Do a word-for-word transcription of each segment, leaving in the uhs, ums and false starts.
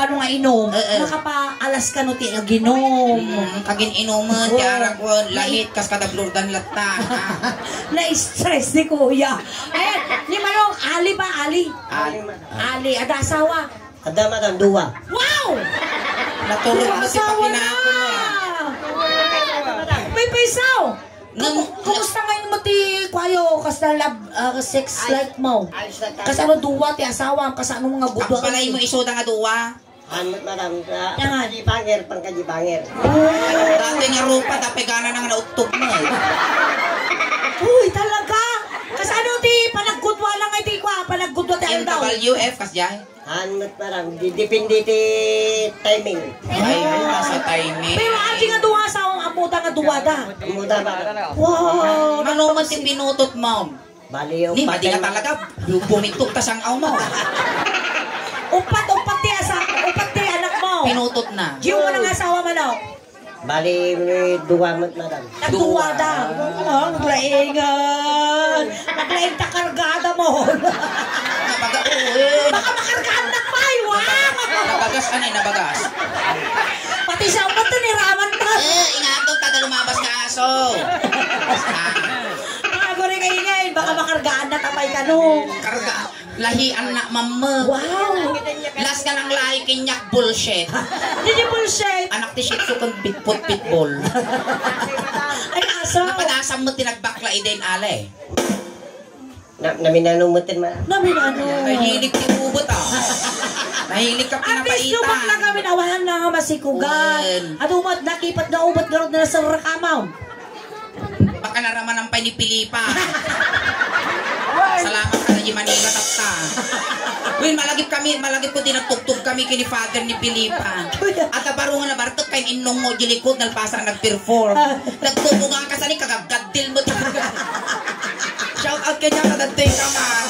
Ano nga inom? Eh, eh. Makapaalas kano ti aginom. Mm, kagin-inuman, ti arak wen, langit, kas kada Flordan latta. Na-stress ni Kuya. Ayan, ni Manong, ali ba? Ali. Ali. Ali, ada asawa? Ada, madam, dua. Wow! Naturog mo ti pakinako, ah. May paisaw! Ngem, kumu-, kumusta ngayon mo ti kuayo? Kasla love, ah, sex life mo? Kasano dua ti asawam? Kasano nga gudua? Kabalay mo isuda nga dua? Ano, madam, sa pangkajibanger, pangkajibanger. Dati nga rupa, tapigana nang nautog mo, eh. Uy, talaga? Kasano ti panaggudua lang nga iti kua? Panaggudua ti aldaw? M W F, kasjay? Hanmet, madam, di-, depende ti timing. Ay, buta sa timing. Pero adi nga dua sa amuta nga dua da. Amuta, madam. Wow, mano man ti pinutot mo? Bali, ni, upat madi nga tayo. Talaga, bumitok ta sang aw mo. Upat, upat ti asa, upat ti anak mo. Pinutot na. Diyo mo nang asawa, mano? Bali, dua met, madam. Nagduwa da. Dua. Oo, naglaingan. Naglaing ta kargada mo. Nabaga, oo, eh. Baka makargaan na pa, eh, wow! Nabagas, ano, eh, nabagas. Pati siya, ba't tiniraman ka? Eh, ingatod, taga lumabas ka, aso. Ah. Ang aguri kayo niya, eh, baka makargaan na tapay ka, no? Karga. Lahian na mammet. Wow! Las ka nang lahi kaniak bullshit. Did you bullshit? Anak ti Shih Tzu ken Bigfoot pitbull. Ay, aso. Napadasam met ti nagbakla iden ale. Na, naminano met ma. Naminano. Nahilig ti ubot, ah. Nahilig ka pinapaitan. At least, bakla kami nawahan na nga masikugan. Wen. At umat, nakipat nga ubot, garod na sa rakamaw. Baka naramanan pay ni Felipa. Salamat ka na di Manila, tatta. Uy, malagip kami, malagip ko di nagtugtog kami kini father ni Felipa. At abaro nga nabartek kay innong mo di likod, nalpasa nagperform. Nagtubo nga ang kasani, kagagaddil mo talaga. Shout out kanya, kagantay ka man.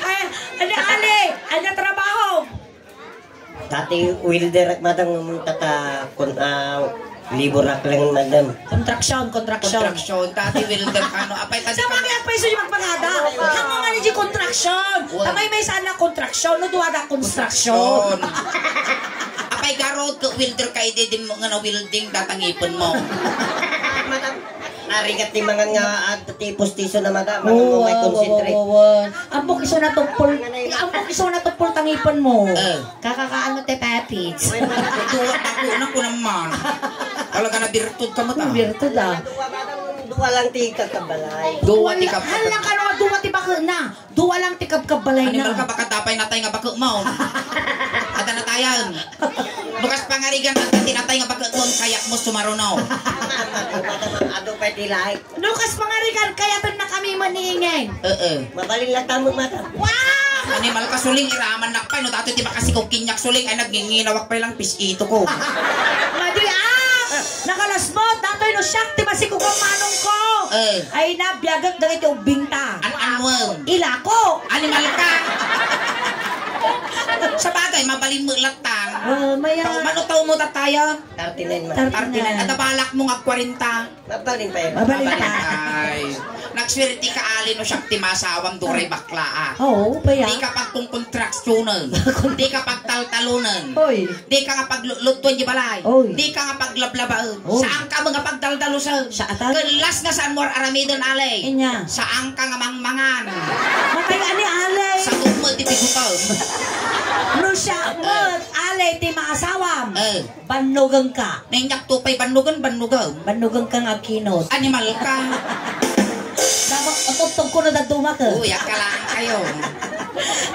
Ay, ano, Ali? Ano trabaho? Dati welder ak madam, tata, kun-, ah, labor ak lang, madam. Construction, construction. Construction, dati welder ka, no? Apay, tadi sa kami mga agpay, so yung magpangada. Hamo nga ni di construction. Wow. Amay may sana construction, no, duwada construction. Construction. Apay, garod, welder ka, idi, di mo nga na welding, datang ipon mo. Madam, narigat ti mangan nga, ah, ti pustiso na madam. Ano mo, may concentrate. Oo, oo, oo. Ampok iso na tupol. Ampok iso na tupol tangipan mo. Eh. Kakakaano ti papits? Duwa ako na ko naman. Talaga na birtud ka mo ta. Birtud, ah. Duwa lang ti kakabalay. Duwa ti kap-, hala ka, no, duwa ti bakuna. Duwa lang ti kabkabalay na. Animal ka, baka dapay natay nga bakuna mo. Ada natayan. Bukas pangarigan, ada ti natay nga bakuna mo, kayak mo sumaruno. Adu pa ti lahi. No, kas pangarigan, kayatennakami maningin. Ee. Mabalin lang tamo mata. Wow! Animal ka, suling, iraman nak pa, no, dati ti makasiko kaniak, suling, ay, nagngingilawak pa lang, pis-ito ko. Madi, ah! Nakalasbot, datoy no siak, ti masiko kang manong ko. Eh. Ay, nabiagak dagiti ubbing ta. An-, anwem? Ilako. Animal ka. Sa bagay, mabalin mo latan. Ah, maya. Tao, mano tao mo tatayan? Thirty-nine, ma. Thirty-nine. Thirty-nine. Ada balak mo nga kwarenta. Mabalin pa yan. Mabalin pa. Ay, nagswerte ka, Ali, no siak ti masawam, duray bakla, ah. Oo, pa yan. Di ka pagkongkontraksyonan. Di ka pagtaltalonan. Oy. Di ka nga paglutlutuan di balay. Oy. Di ka nga paglablabaen. Oy. Saan ka mga pagdaldalusan? Sa atas? Kelas nga saan mo aramiden, Ali? Inya. Saan ka nga mangmangan? Matay ani, Ali. Sa tugmo ti pigutan. No siak met, Ali, ti maasawam. Eh. Bannugan ka. Nainyakto pay bannugan, bannugan. Bannugan ka nga kinot. Animal ka. Dapat atubtob ko na daduma ka. Uy, akala kayo.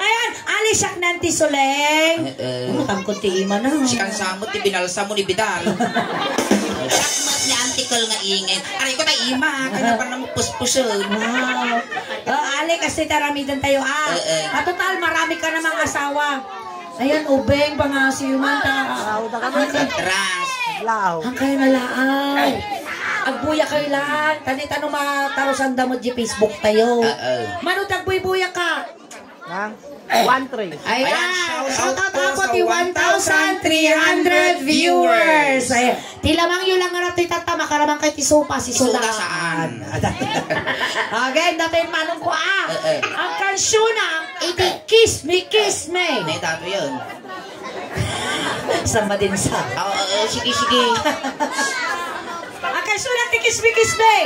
Ayan, alisak na ti suleng. Eh, eh. Ano, tangkod ti ima na. Si Kansamo, ti binalsa mo ni Bidal. Sakmat ni Auntie Col nga ingay. Aray ko, tay ima. Kanya pa naman puspusun. Wow. Oh, Ali, kasi taramidan tayo, ah. Eh, eh. Matotal, marami ka namang asawa. Ayan, ubeng, pangasiw man ta. Atras. Lao. Ang kayo na laang. Agbuya kayo lang. Tani tano matarusan damo di Facebook tayo. Oo. Mano tagbuybuya ka? Nang one three. Ayan, ayan, shout out, shout out po po sa ti one One thousand three hundred viewers. Ay, ti lamangyo lang nga ratoy tatta, makaraman kay ti sopa, si soda. Soda saan? Again, datoy manong ko, ah. Eh, eh. Ang kansyona, iti Kiss Me, Kiss Me. Nay, tato yun. Sa madinsa. Oo, oo, sige, sige. Akay sulat ti kismi-kismi.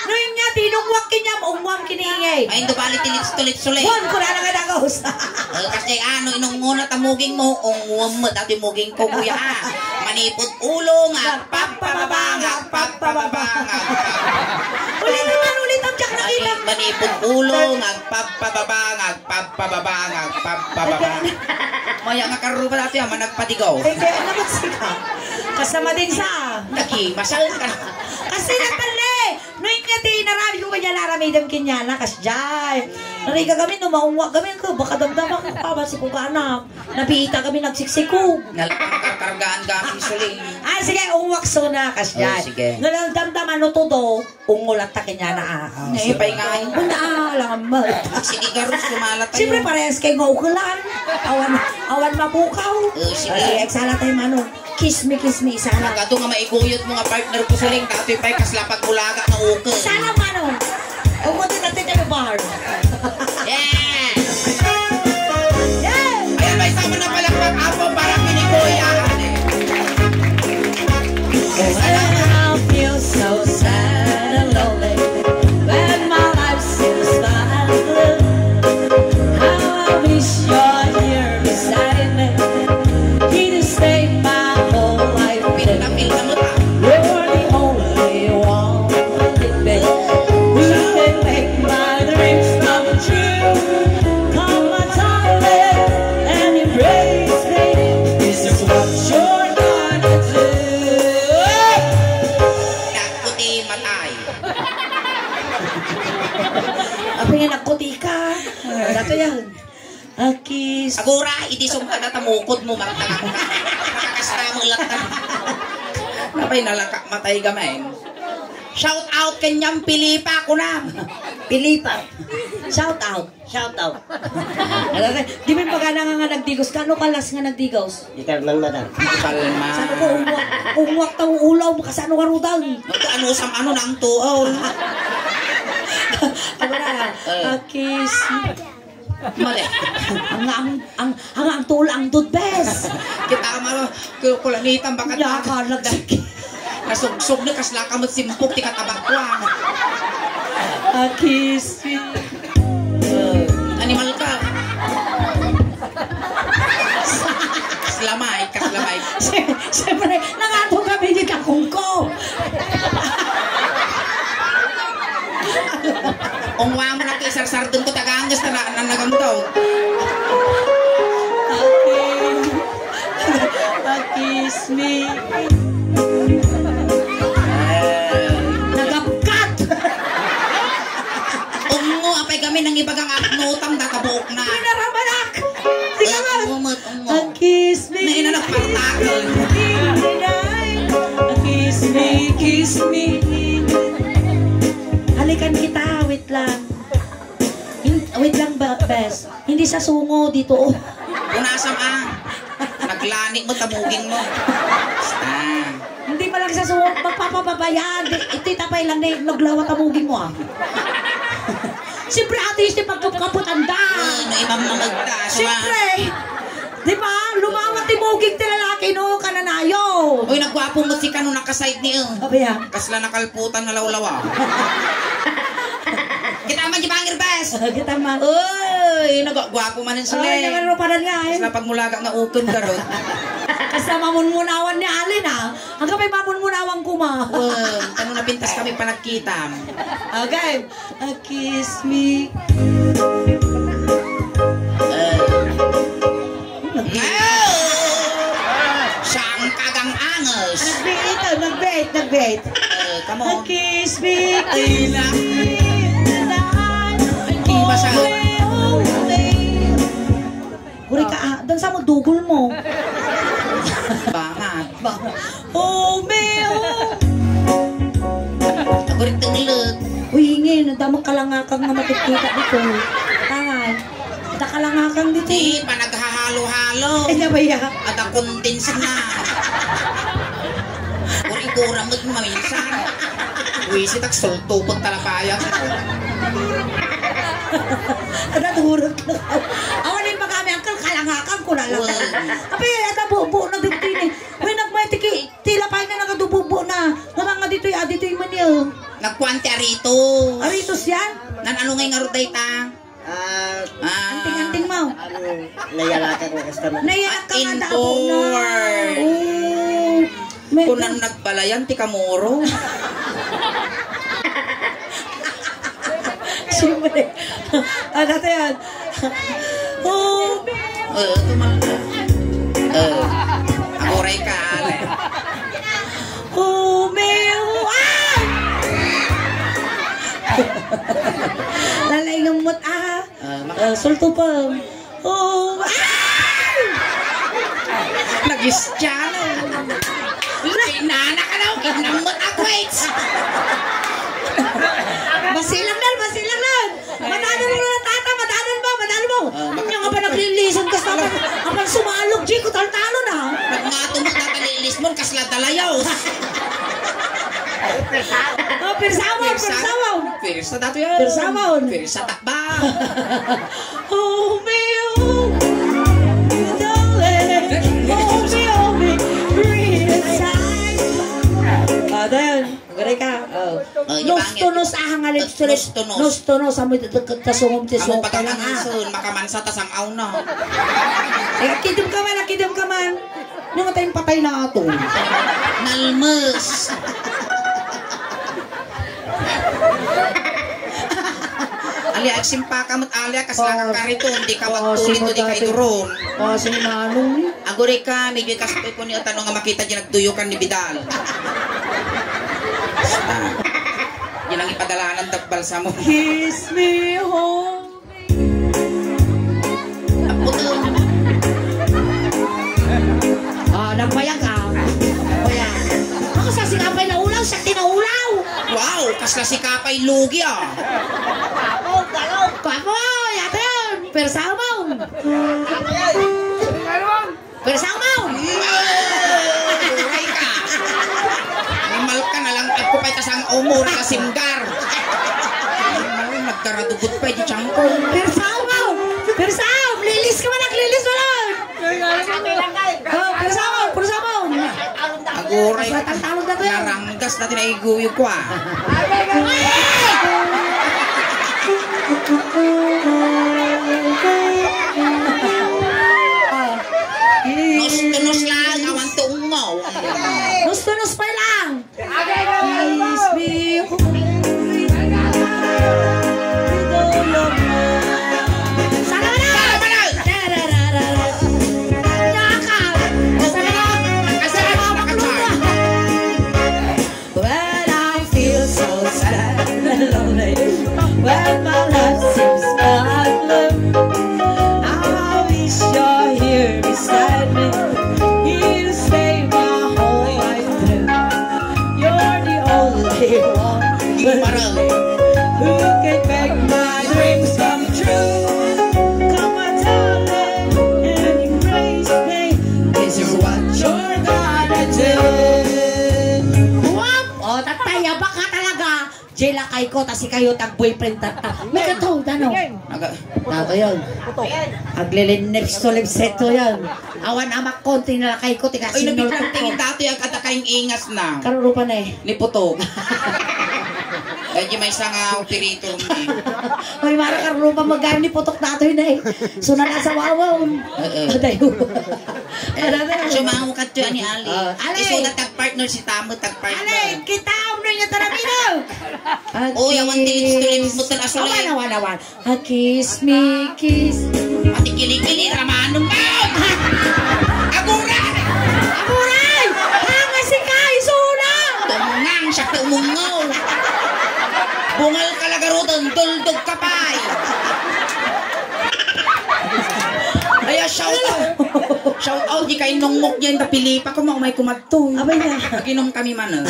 No inya ti inungwak kaniam, ungwam kini ingay. Ay, indi bali ti litsulit-sulit. Wan, kuna na nga dagos. Eh, kasi ano, inungwam na tamugingmo, ungwam mo, dati muging ko, kuya, ah. Manipod ulo, nga, pagpababa, nga, pagpababa, nga. Ulit naman, ulit ang tiyak na kita. Mani-, manipod ulo, nga, pagpababa, nga, pagpababa, nga, pagpababa. Maya nga karuba dati, ah, managpadigaw. Ay, kaya naman sika. Kasama din sa. Naki, masal ka. Kasi natali. No, inya ti inaramid ko kanya, naramidam kanyana, kasjay. Nariga kami, no, maungwa kami, ko, baka damdama ko pa, basi ko kanam. Napita kami, nagsiksiko. Nalapang karkargaan kami, suling. Ah, sige, ungwak suna, kasjay. Oh, sige. No, damdama, no, todo. Ungol at takin niya na, ah, ah, Nay, sige. Pay nga, ay. Una, ah, alangan mo. Sige, garus, kumala tayo. Siyempre, parehas kayo nga ukulan. Awan, awan mapukaw. Oh, sige. Ay, sige, eksala tayo, mano. Kiss me, kiss me, isa na. Pagkado nga maiguyod mo nga partner ko, suling, dati pa'y kasla pagmulaga nga ukol. Sana, mano. Ungol din natin tayo, bar. Yeah! Yeah! Ayan, may sama na palakpak, apo, para kini Kuya. When I feel so sad and lonely, when my life seems flat and blue, how I wish you're here beside me. Here to stay my whole life with me. You're the only one for living. You can make my dreams come true. Come, my darling, and embrace me. This is what you're gonna do. Nagkuti matay. Apo nga nagkuti ka. Dato yan. Akis. Agora, idi sumkada ta mukod mo, magtangak ka. Nakakasta mo latta. Napay nalaka, matay gamen. Shout out kanyang Pilipa, kunam. Pilipa. Shout out. Shout out. Di ba yung pagana nga, nga nagdigos ka? Ano kalas nga nagdigos? Di kalman, madam. Di kalman. Saan ko umuwak? Umuwak tang ulaw, makasano ka rudan? Ano sam ano nang tuaw? Ano na? Eh. Akis. Mali. Ang, ang, ang, ang, ang tulang dudbes. Kita ka malo, ku-, kulanitan, baka Yaka, nagsik-, nasugsog na, kasla ka mo simpok, ti katabak ko, ah. Akis. Eh, animal ka. Slamay, kaslamay. Siyempre, nangato kami ni Kakong ko. Ungwa mo na ti sarsardeng ko taga Angus, tala, nanagamdaw. Akis. Akis me. Nagapkat! Ungo, apay kami nang ibagang aknutam, dakabuok na. Pinaramanak! Di ka man! Ungo, met, ungo. Akis me. Naina na partakel. Akis me, kiss me. Halikan kita, wait lang. Hin-, wait lang ba, bes? Hindi sa sungo dito, oh. Punasam, ah. Naglani mo, tabugin mo. Basta. Hindi pa lang sa sungo, magpapababa yan. Di, iti tapay lang na naglawa, tabugin mo, ah. Siyempre, ate, yung pagkapkaputan da. Ay, naimamangag ta, aswa. Siyempre. Di ba? Lumawat ti muging ti lalaki, no? Kananayo. Uy, nagwapo mo si kano nakaside ni, eh. Abi, ah. Kasla nakalputan nga lawlawa. Kita man di bangir, bes. Kita man. Uy, nagwapo man yung suli. Ay, naman rupanan nga, eh. Kasla pagmulaga nga ukon ka ron. Kasla mamunmunawan ni Alin, ah. Ang kapay mamunmunawan kuma. Uy, kano napintas kami panagkitam. Okay. A kiss me. Eh. Saan ka gang angas? Nag-bait, oh, nag-bait, nag-bait. Eh, come on. A kiss me, kiss me, and I Hindi masakit. Guri ka, ah, dan sa mo dugol mo. Bangat. Ba-, oh, me, oh. Guri tenglet. Uy, ingin, damag kalangakang nga makikita dito. Tangan. Da kalangakang dito. Di, panaghahal Halo. Ay, nabaya. Adda condense na. Uri-uri met maminsan. Wisit agsultupot talapayan. Adda turot na. Awan yung pagkami, uncle, kalangakan ko na lang. Uy. Apay, adda bubo na din tini. Uy, nagmay tiki, tila pa na nagadububo na. Nga nga ditoy, ah, ditoy man yun. Nagkuan ti arito. Aritos yan? Nan ano ngay nga rod dayta? Ah, Ah. Anting-anting mo. Ano, nayalaka ko kasta na. Nayalak ka nga dabo na. Inborn. Oo. May Kunan nagpalayan ti kamuro. Siyempre. Ah, dati yan. Oh. Eh, tumanda. Eh, aguray ka, ale. Oh, may, oh, ah! Lalay ng mata. Ah, maka- Ah, sulto pa. Oh, ah! Nag-isyano. Inana ka daw, kinamot ako, eh. Masilang na, masilang na. Madalan mo na, tata, madalan mo, madalan mo. Ah, Anya nga ba naglilisan ka sa apan, apan sumalog, Jiko, taltalon, ah. Pag nga tumata, lilis mo, kasla dalayaw. Oh, pirsawan, pirsawan. Pirsa dato yan. Pirsawan. Pirsa takba. Oh, me, oh. Darling. Oh, me, oh, me. Breathe inside. Ah, then, gari ka. Oh. Oh, di ba, Nos to nos, ah, nga lips to lips. Nos to nos. Nos to nos, amo ito, kasungom ti Amo sungom pa ka lang, ah. Makamansa ta sang-aw na. Eh, kidem ka man, ah, kidem ka man. Nga tayo patay na ato. Nalmes. Ali, agsimpaka met, ali, kasla ka Oh. Kariton, di ka Oh, magtulit, simot di ka dati. Iduron. Oh, si Manong ni. Aguri ka, medyo kastoy ko ni Otano nga makita di nagduyukan ni Bidal. Ah. Yan ang ipadalanan, tagbalsamo. Kiss me home. Ang puto. Ah, nagbayag, ah. Nagbayag. Ako sa sikapay na ulaw, siya tinaulaw. Wow, kasla sikapay lugi, ah. Kapoy, ate, persamon. Persamon. Ay ka. Normal ka na lang, agko pa'y kasang umura ka singgar. Normal, nagdaradugot pa, di tiyangko. Persamon. Persamon. Lilis ka man, naglilis mo lang. Oh, persamon, persamon. Aguray. Sa taltalon na to yan. Naranggas na tinaiguyo ko, ah. Nus-tunus lang, awan tungaw. Nus-tunus pa lang. Please be holy. With all of my Sana na! Sana na! Sana na! Sana na! Sana na! When I feel so sad and lonely, when my life seems all blue, I wish you're here beside me. You stay my whole life through. You're the only one who can make my dreams come true. Come on, darling, and embrace me. This is what you're gonna do. Wap! O, tatay, yabak ka talaga. Jay, lakay ko, ta sikayo, tag-boyfriend, tata. May katong, ano? Aga- Tato yun. Aglilin-, lips to lips to yun. Awan amak ko, tinalakay ko, tiga Ay, sinultak nabitan ko. Tingin tato yung kata kayong ingas na. Karurupa na eh. Ni Putok. Kaya di may isa nga operator mo eh. Ay, mara karurupa, magkano ni Putok tato yun eh. Suna na sa wawaw. Oo. Adayo. Ano na? Sumango ka to, ani Ali. Ah, Ali. Iso na tag-partner si Tamo, tag-partner. Ali, kita, umno niya taramino. Uy, awan di lips to lips mo, tan asuli. Awan, awan, awan. A kiss me, kiss. Pati kilikili, ramano mo! Aguray! Aguray! Hanga si Kai, suna! Tumungang siya, tumungaw. Bungal ka lagarutan, duldog ka pa'y. Ay, ah, shout out. Shout out, di kay nungmok yan, tapilipa ko, maumay kumadto. Abay na. Mag-inom kami man, ah.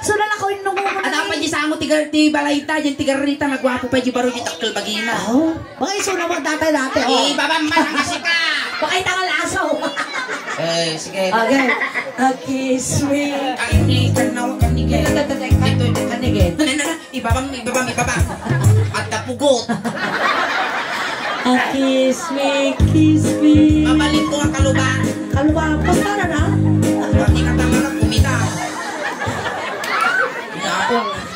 Suna na ko, inungo mo na. At apa, eh. Di sa Amo ti gar-, ti balayta, diay ti garrita, nga guapo pay diay baro diay dakkel bagina. Oh, baka isu na mo dati, dati, oh. Eh, babamba, nakasika. Baka itangal aso. Eh, sige. Okay. A kiss me. Kanigit, kanigit. Ito, ito. Kanigit. Ano, ano, ano? Ibabang, ibabang, ibabang. At napugot. A kiss me, kiss me. Mabalik ko ang kalubang. Kalubang. Basta na na. Hindi ka talaga kumita. Ako.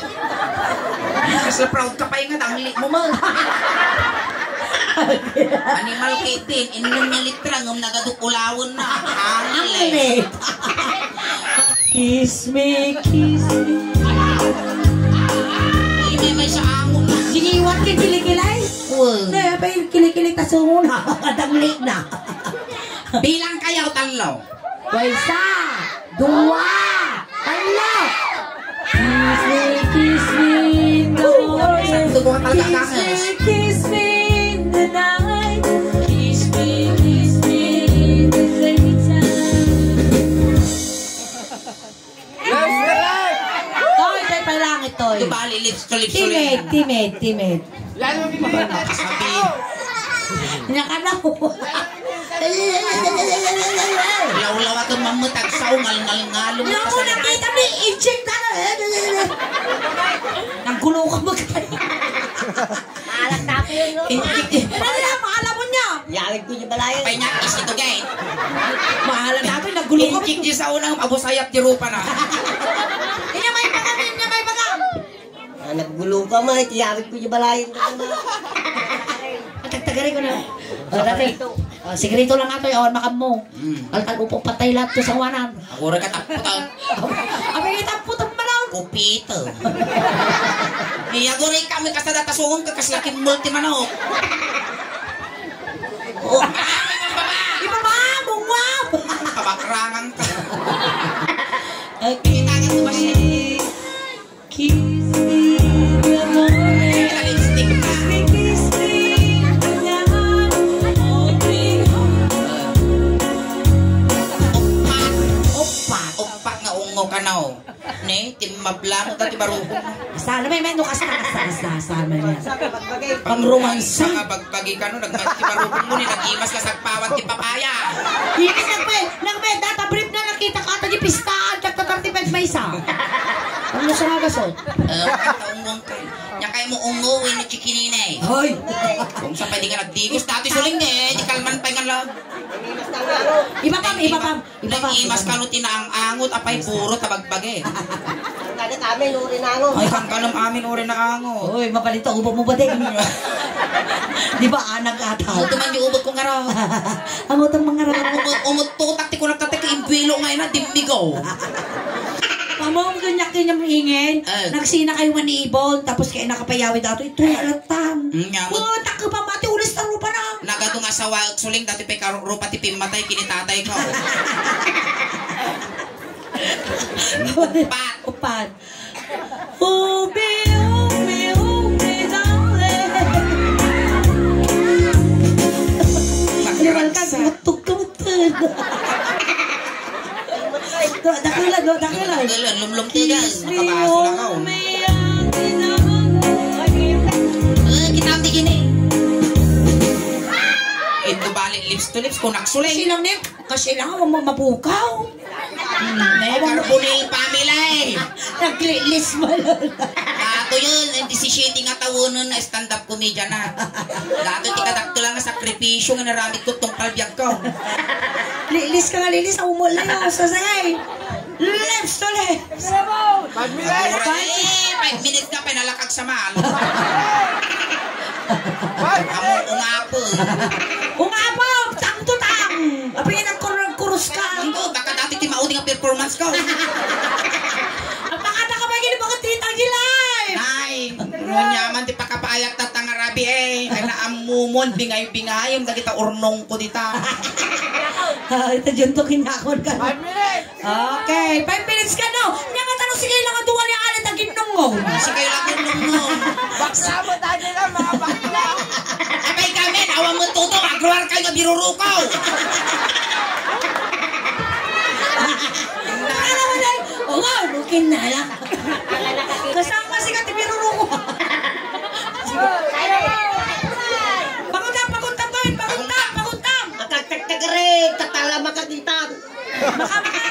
Mas proud ka pa yung nangli mo, man. Animal kitten, inom nga litra, ngem nagaduk ulawen na. Anglit. Kiss me, kiss me. Ay, may, may sa amo na. Sige, what ka kilikilay? Uy. Kaya pa yung kilikilay, tasungo na. Kadangli na. Bilang kayo, talo. Isa, dua, talo. Kiss me, kiss me, no. Santo ko talaga. Kiss me, kiss me in the night. Kiss me, kiss me in the daytime. Toy, toy, palangit, toy. Di ba, lips to lips ulit? Timid, timid, timid. Lalo ni Mama. Sabi. Nakalaw. Lawlaw ato mamatag sa ungal, ngal-, ngalo. Naku, nakita mi, inject na. Naggulo ka ba? Maalat na ako yun, no? Inject. Ano yan? Maalam mo niya. Yawid ko yung balayan. Apay niya, is ito, gay. Maalat na ako, naggulo ka. Inject di sa unang abusayat di rupa na. Inya may pagam, inya may pagam. Ah, naggulo ka, ma. Tiyawid ko di balayan ka, ma. Atagtagari ko na. Oh, dati. Oh, sikreto lang ato, yawan makam mo. Mm. Altal upo patay lahat to sa wanan. Agora ka taputan. Abay, taputan mo lang. Kupito. Iya, agora kami kasada tasungon ka, kas laking multi manok. Oh. Ibaba, bungwab. Kabakrangan ka. Okay. Kita ka sa machine. Kiss me, the morning. Kiss me, kiss me, the morning. Upat. Upat. Upat nga ungo kanaw. Ne, timmabla mo dati barukong. Sana may, may, no, kasta, kasta, kasta, sana may. Pangromansa. Mga bagbagi ka, no, nagmati barukong mo, ni nag-imas ka sagpawan ti papaya. Imas nagpay, nagpay, data brief na nakita ko ata di pistaan, tagta thirty-five maysa. Ano sa nga gasot? Eh, ang taong mong Nya kay mo ungo wenno chikinini. Hoy! Kung sa pwede nga nagdigos, dati suling eh, di kalman pa nga love. Ibabam, ibabam, ibabam. Naimas ka no tinaang-angot, apay puro tabagbagi. Kada kami, nuri na, no? Ay, kang kanam amin, uri na angot. Hoy, mapalit ang ubo mo ba din? Di ba, anag ata? Ito man yung ubot kong araw. Ang utang mga araw. Umut-, umut-, tutak, ti kunak, tatak, imbuelo nga ina, dimmigaw. Pamong ganyak kanya maingin. Eh. Nagsina kayo manibon, tapos kayo nakapayawid ato, ito yung alatang. Mm, nga, mag- Puta ka ba, mati, ulis na rupa na. Nagado nga asawa, suling dati pay karupa ti pimmatay, kinitatay ko. Upat. Upat. Ube, ube, ube, darling. Liwal ka, gutog ka, gutog. Do, dakulan, do, dakulan. Dakulan, lumlum tigas. Makabaso lang ako. Eh, kita ang tigini. Ito balik lips to lips, kunak suling. Silang ni, kasi lang ako mabukaw. Hmm, may Carbonell family. Naglilis mo lang. Ato yun, ang disisiete nga taon nun na stand-up comedian na. Dato ti kadakkel nga sakripisyo nga naramid ko tungkal biag ko. Lilis ka nga lilis, umol na yun. Sasay. Lips to lips. Five minutes. Agora, eh, five minutes ka, pinalakag sa mahal. Amo, ungapo. Ungapo, tang to tang. Apay nga nagkur-, nagkurus ka. Ang to, baka dati ti maudi nga performance ko. Ang pakata ka ba, gini, bakit tita gilay? Nay, ngunyaman ti pakapaayak ta tangarabi, eh. Ay, naamumon, bingay-bingayem, dagita urnong ko dita. Ah, ito, dyan to, kinyakon ka. Five minutes. Okay, five minutes ka, no? Nya nga tano, sige lang, ang duwa ni alit ang ginungo. Sige lang, ginungo. Bakla mo tayo lang, mga bakla. Abay kami, awan mo tuto, agruar kayo, birurukaw. Ano mo na? O nga, rukin na lang. Kasama si Kati Kare, tatala makakita. Maka, maka.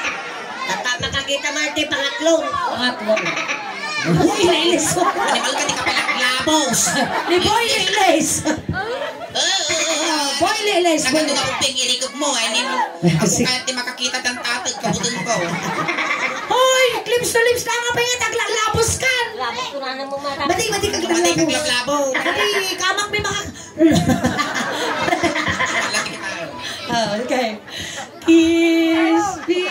Tata makakita man ti pangatlo. Pangatlo. Uy, nailis. Animal ka, di ka pala labos. Ni Boy, nailis. Ah, ah, ah, ah. Boy, nailis. Nagano nga ping ilikod mo, eh, ni mo. Ako kaya ti makakita ng tatag, kabutong ko. Hoy, lips to lips ka nga pa yan, taglalabos ka. Labos ko na naman, mata. Bati, bati ka, Bati ka, labos. Lablabo. Bati, kamak may maka-, Ah, okay. Kiss me.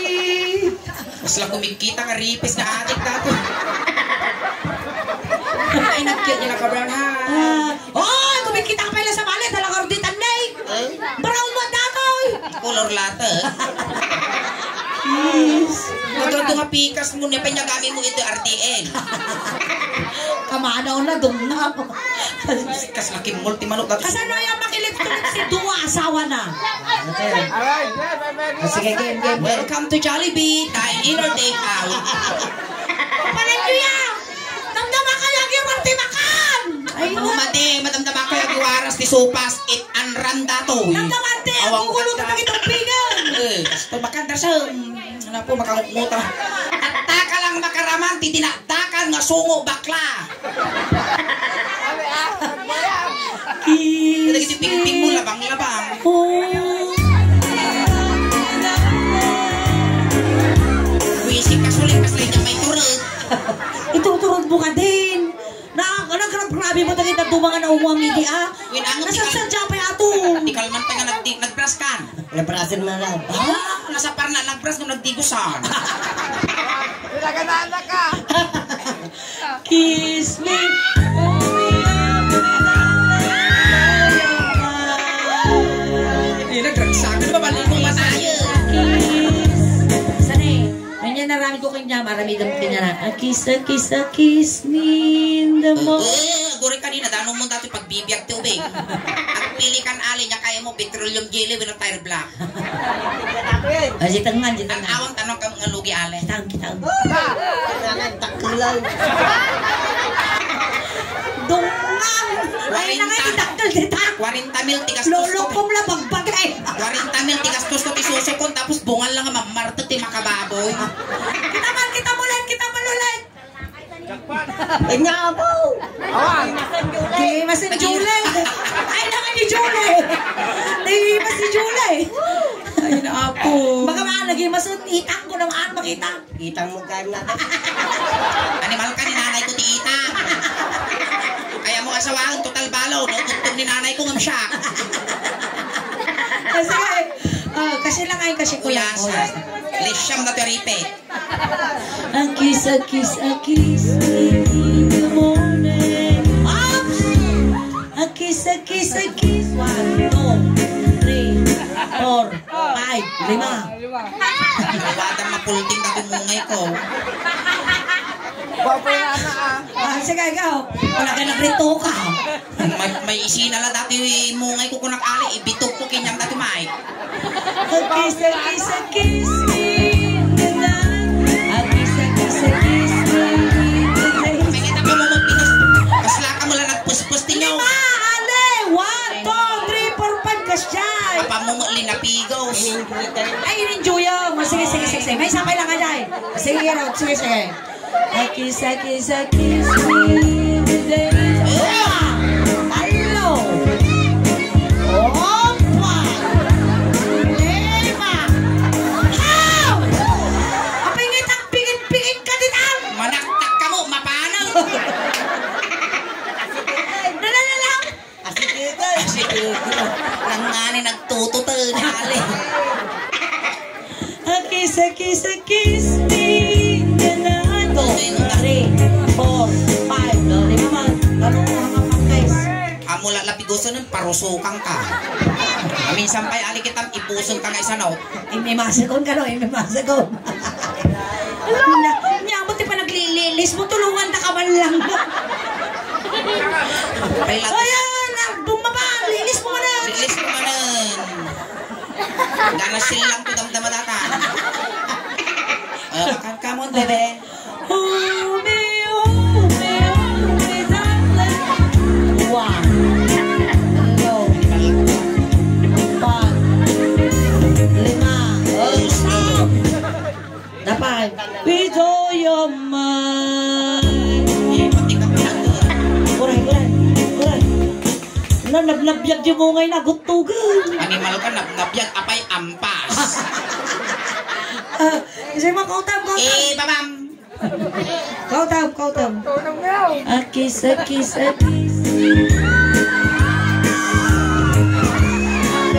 Mas lang kumikita nga ripis nga adik dati. Ay, nagkit niya nakabrown ha. Ah, oh, kumikita ka pala sa balet, hala ka orditan na eh. Eh? Brown mo datoy. Color latte. Kiss. Maganda nga pikas mo, ni panyagami mo ito, R T L. Kamanaw na, dum na. Kas laki multi manok dati. Kasano yung makilit-kilit si Dua, asawa na? Aray, yes, I'm ready. Ah, sige, game, game. Welcome to Jollibee. Dine in or take out? Papalan nyo yan! Damdama kayo, ang hirap timakan! Ay, Ano no. Madi, madamdama kayo, giwaras ti sopas, it and run dato. Damdama, ate, Awang gugulo kanta. Mo pag itong pinggan. Eh, basta makanda sa, ano po, makangukmuta. At taka lang makaraman, titina Dakan nga sungo, bakla. Kiss. Dagiti pingping mo, labang-labang. Oh. Wisik ka suling, kasla niya may turag. Ituturag mo ka din. Na, nagragrabe mo dagiti dumangan a umamidi, ah. Win, ang Nasasadya pa yato. Di kalman tayo nga nagdi-, nagbraskan. Nabrasin na lang. Ah, nasa parna, nagbras nung nagdigusan. Talaga na anak ka. Kiss me. Eh, nagragsakan, mabalik mo matayo. Kiss. Saan eh? Anya naramid ko kanya, maramid ang kanya na, "A kiss, a kiss, a kiss me in the mouth." Eh, guri kanina, dano mo dati pagbibiag ti ubing. Agpili kan ali niya, kaya mo petroleum jelly wenno tire black. Ah, sitangan, Ang sitangan. Awang tanong ka nga lugi, ale. Kitang, kitang. Kailangan takulaw. Dungan! Ay, na nga, Kwarenta. Itakal, dita. Kwarenta mil, tigas Lolo, gusto. Kung labagbag, eh. Kwarenta mil, tigas gusto, ti suso ko, tapos bungal lang nga mamarta, ti makababoy. Kita man, kita mo lang, kita mo lang. Ay, nga po. Awan. Di, mas si Julie. Ay, naman ni Julie. Di, mas si Julie. Ay, naapo. Baka maan, lagi mas itang ko naman, makita. Itang mo kayo na. Animal ka ni nanay ko, ti itang. Kaya mo asawahan, total balo, no? Tuntun ni nanay ko, ngam siya. Kasi, ah, kasi lang ay kasi kuya ko. Uyasa. Lisyam na ti ripe. A kiss, a kiss, a kiss in the morning. Ups! A kiss, a kiss, a kiss. One, two, three, four, five, lima. Lima. Lima. Lima. Mapulting na tumungay ko. Gwapo na, ano, ah. Ah, sige, ikaw. Wala ka nagrito ka. May, may isina la dati mungay ko kunak ali, ibitok ko kinyam dati, Mike. A kiss, a kiss, a kiss me tonight. A kiss, a kiss, a kiss me tonight. May kita ka mo magpinas-, kasla ka mo lang nagpuspos, tinyo. Lima, ale, one, two, three, four, five, kasjay. Apa mo mo linapigos. Ay, in-enjoy mo. Sige, sige, sige, sige. May isa pa lang, ajay. Sige, ano, sige, sige. A kiss, a kiss, a kiss me today. Dua! Talo! Opa! Lima! How? Apay nga itang pingit-pingit ka ditan? Manaktak ka mo, mapanaw! Nalalalang! Asitito. Asitito. Nang ngani nagtututo, nali. A kiss, a kiss, a kiss me. Ganaan. Two, three, four, five. No, lima man. Ano mo, mga pangkais? Amo la lapigusan ng parusukan ka. Minsan pa'y ali kitang ipuson ka nga isa, no? Imimasagon ka, no? Imimasagon. Nya, nya mo ti panaglililis mo, tulungan ta ka man lang. Ay, Ayan, ah, bumaba, lilis mo na. Lilis mo na. Gana silang ko damdama data. Uh, come on, bebe. Hold me, hold me, hold me, darling. One. Two. One. Biag di mo ngay naguttugan. Animal ka, nab-, nabiag, apay, ampas. Ah, kasi mo, kautab, kautab. Eh, babam. Kautab, kautab. Akis, akis, akis.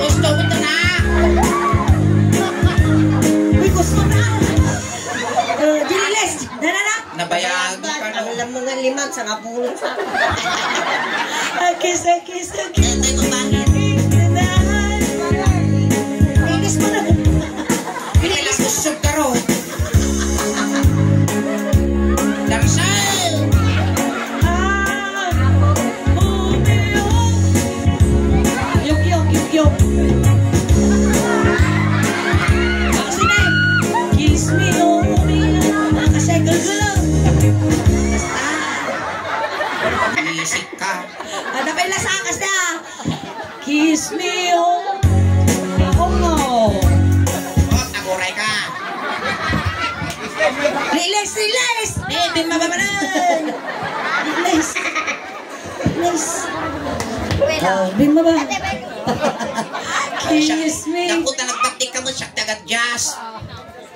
Gusto mo ito na? Uy, gusto na. Uh, Dililes, na, na, na. Nabayag ka, no? Ang mga limang sa kapulong sa. Akis, akis, akis. Inis mo na. Pinalasog ka ro. Damsel! Ah! Romeo! Yok, yok, yok, yok. Ang sine, kiss me, oh, Romeo. Ang kasay, gulgulo. Basta. Isip ka. Ada pa yung lasakas na. Kiss me, oh. Oh, no. Oh, taguray ka. Relax, relax. Eh, di mababa na. Relax. Relax. Oh, di mababa. Kiss me. Naku, ta nagbatik ka mo, siya tagat jazz.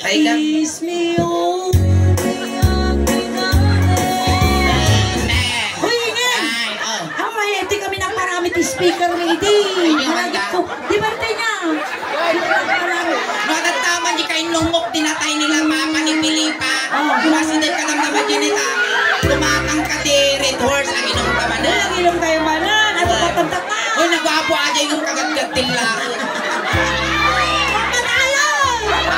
Ay, lang. Kiss me, oh, me, ah, me, ah. Amen. Hoy, Ingen! Ay, oh. Amay, di kami nagparamit ti speaker ni idi. Ay, di Maragit ba? Ko. Di ba, Tenya? Di ba nagparamit? Maganda man di kayo nungok, dinatay nila mama ni Filipa. Oh. Kasi di ka lang naman yun, eh, ah. Tumatang ka di Red Horse, ang inom ka man, ah. Ang inom kayo man, ah. Ano ba, tanda ka? Uy, nagwapo aja yung kagatgat din lang. Patayo!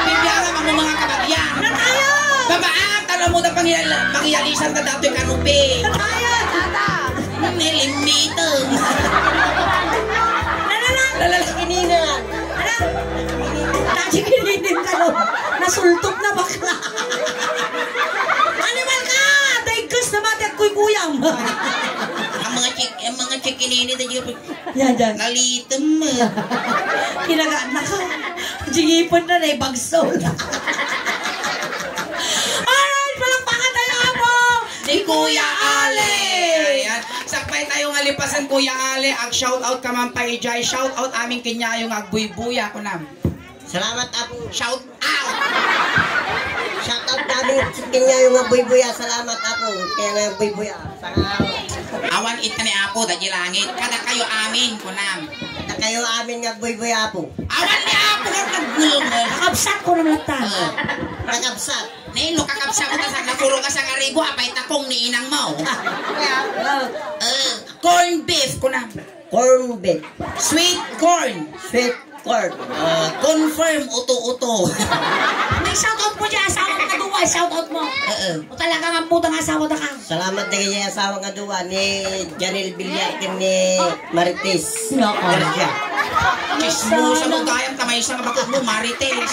Pipiyara mo mga kabagyan. Patayo! Babaan, talo mo na pangyal-, pangyalisan ka dato'y kanupi. Patayo! Tata! Nilimito. Lalala! Lalala! Kininan! Ala! Tati kininan ka, no? Nasultok na bakla. Animal ka! Daigkas na mati at kuykuyam. Ang mga chik-, ang mga chikinini, da Yan, yan. Nalitem, eh. Kinagaan na ka. Jingipon na, naibagsol. Alright, palakpakan tayo, Apo! Ni Kuya Ale! Ayan. Sakbay tayo nga lipasan, Kuya Ale. Ag-shout out ka man pa, ijay. Shout out amin kenyayo nga agbuybuya, kunam. Salamat, Apo. Shout out! Shout out namin sa kanya yung nga buybuya. Salamat, Apo. Kaya nga yung buybuya. Salamat. Awan ita ni Apo, da di langit. Kada kayo amin, kunam. Kada kayo amin nga buybuya, Apo. Awan ni Apo, nga naggulong. Nakabsat ko naman ta. Oo. Nakabsat. Nilo, kakabsat ko, tas ang napuro ka sa ngarigo, apay takong ni inang mo. Kaya, oh. Eh, corn beef, kunam. Corn beef. Sweet corn. Sweet corn. Ah, confirm, uto-uto. May shoutout mo dyan, asawa nga duwa, shoutout mo. Oo. O talaga nga puta nga asawa na ka. Salamat na kaya asawa nga duwa ni Janel Villar ken ni Marites. Nako. Garcia. Chismosa mo, gayam, tamay siya nga bakit mo, Marites.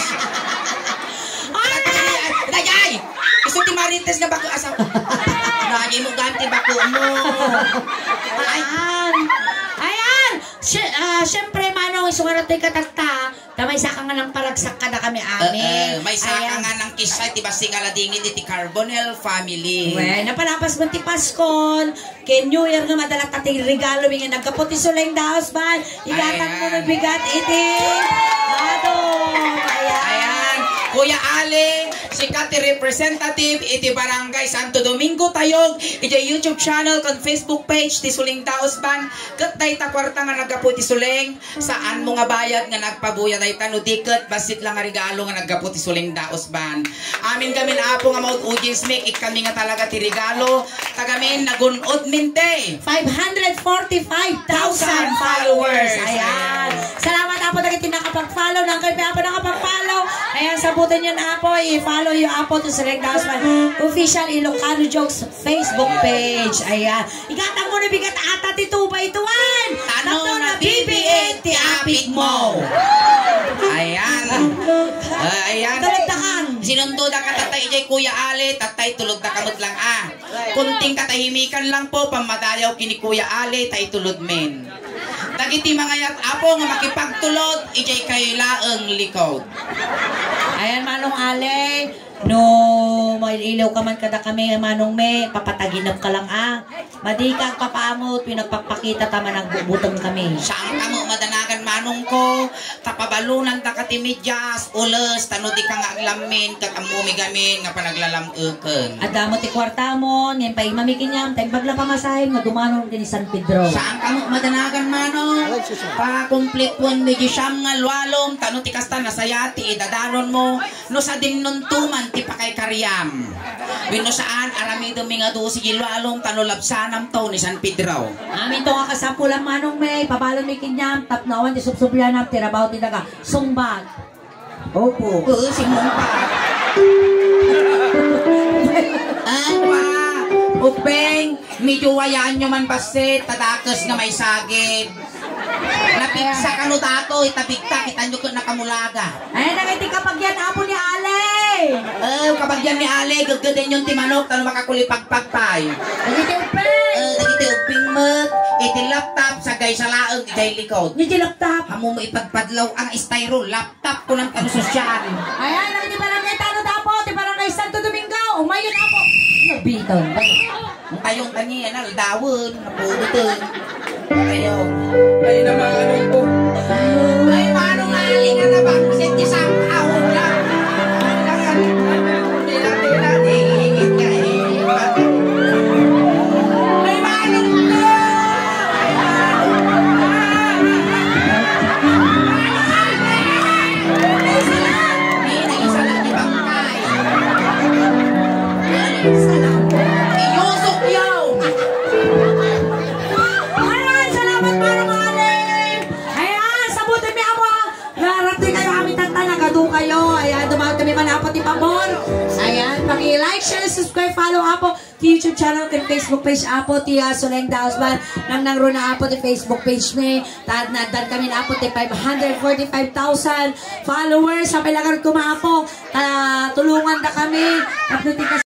Ay! Ay, ay, ay! Gusto ti Marites nga bako asawa. Lagi mo ganti bako mo. Ay. Ayan. Ayan. Sy-, ah, syempre, Manong, isungarat tayo katatta. Ta may saka nga nang paragsak kada kami amin. Eh, eh, may saka nga nang kisay, ti basi nga ladingit iti Carbonell family. Well, napalapas mo ti Paskon. Ken New Year nga madala ta ti regalo mi nga naggapu ti Suleng Daos Band. Igatang mo no bigat iti bado. Ayan. Ayan. Kuya Ale, sika ti representative iti Barangay Santo Domingo Tayog, iti YouTube channel ken Facebook page ti Suleng Daos Band. Ket dayta kwarta nga naggapu iti Suleng, saan mo nga bayad nga nagpabuya dayta no di ket bassit lang nga regalo nga naggapu ti Suleng Daos Band. Amin gamin, Apo, nga maud audience mi, ikkami nga talaga ti regalo. Tagamin, nagun-od min ti five hundred forty-five thousand followers. Ayan. Salamat, Apo, dagiti nakapag-follow. Nangkay, Apo, nakapag-follow. Ayan, sabutan yun, Apo. I-follow you, Apo, to Select Daos Band Official Ilocano Jokes Facebook page. Ayan. Igatang mo na bigat ata ti tubay tuan. Tapno na bibiit ti apig mo. Ayan. Ah, ayan. Talagdakan. Sinundo da ka tatay, ijay Kuya Ale, tatay, tulog da ka met lang, ah. Kunting katahimikan lang po, pammadayaw kini Kuya Ale, ta itulod men. Dagiti mangayat, Apo, nga makipagtulod, ijay kayo laeng likod. Ayan, Manong Ale, no, Iliw ka man kada kami, manong me, papataginep ka lang, ah. Madi ka agpapaamot, pinagpakpakita ta managbubuteng kami. Saan ka mo madanagan, manong ko, tapabalunan ta ka ti medias, ules, tano di ka nga aglammin, ket ammo mi gamin nga panaglalam-eken. Adda mo ti kuarta mo, ngem paimami kaniam, ta imbag la pamasahem nga dumanon ken ni San Pedro. Saan ka mo madanagan, manong? Pakumplituan mi di siyam nga lualom, tano ti kasta nasaya ti idadanon mo, no sadin nuntuman ti pakaykariam. Wenno saan, aramidem mi nga dose di lualom, tano labsanam to ni San Pedro. Amin to nga kasapulan, manong me, pabalon mi kaniam, tapno awan ti subsublianam ti rabaw ti daga. Sumbag. Opo. Oo, simumbag. Ay, pa, Upeng, medyo wayaanyo man bassit, ta dakes nga maisagid. Napigsa kano datoy, ta bigta, kitanyo ket nakamulaga. Ay, dagiti kabagian, apo ni Ale. Eh, kabagian ni Ale, geggedenyon ti manok, tano makakulipagpag pay. Dagiti Upeng. Eh, dagiti Upeng met, iti laptop, sagaysa laeng, idiay likod. Ni ti laptop. Ammo mo ipagpadlaw, ang styro, laptop, kunan kano sosyal. Ayan, dagiti barangay, tano, tapo, ti barangay Santo Domingo, umayon, apo. Nabiton. Ang tayo, ang tangi, yan, aldawen, napulutan. Tayo. Ay, naman, ano po? Ay, paano nga, aling, ano ba? Kasi di sa ahon lang. Ay, manong to! Ay, manong to! Ay, isa lang! Ay, isa lang, di ba? Ay, isa lang. Iyusok yaw! Maraming salamat, Manong Allen! Ayan, sabutin mi, apo, ah. Harap di kayo, amin tanta, nagadu kayo. Ayan, dumaon kami man, apo, ti pabor. Ayan, paki-like, share, subscribe, follow, apo, ti YouTube channel, ken Facebook page, apo, ti, ah, Suleng Daos Band. Nang nang runa, apo, ti Facebook page mi. Tad, naddan kami na, apo, ti five hundred forty-five thousand followers. Sapay lagar kuma, apo. Ta, tulungan da kami. Tapno ti kas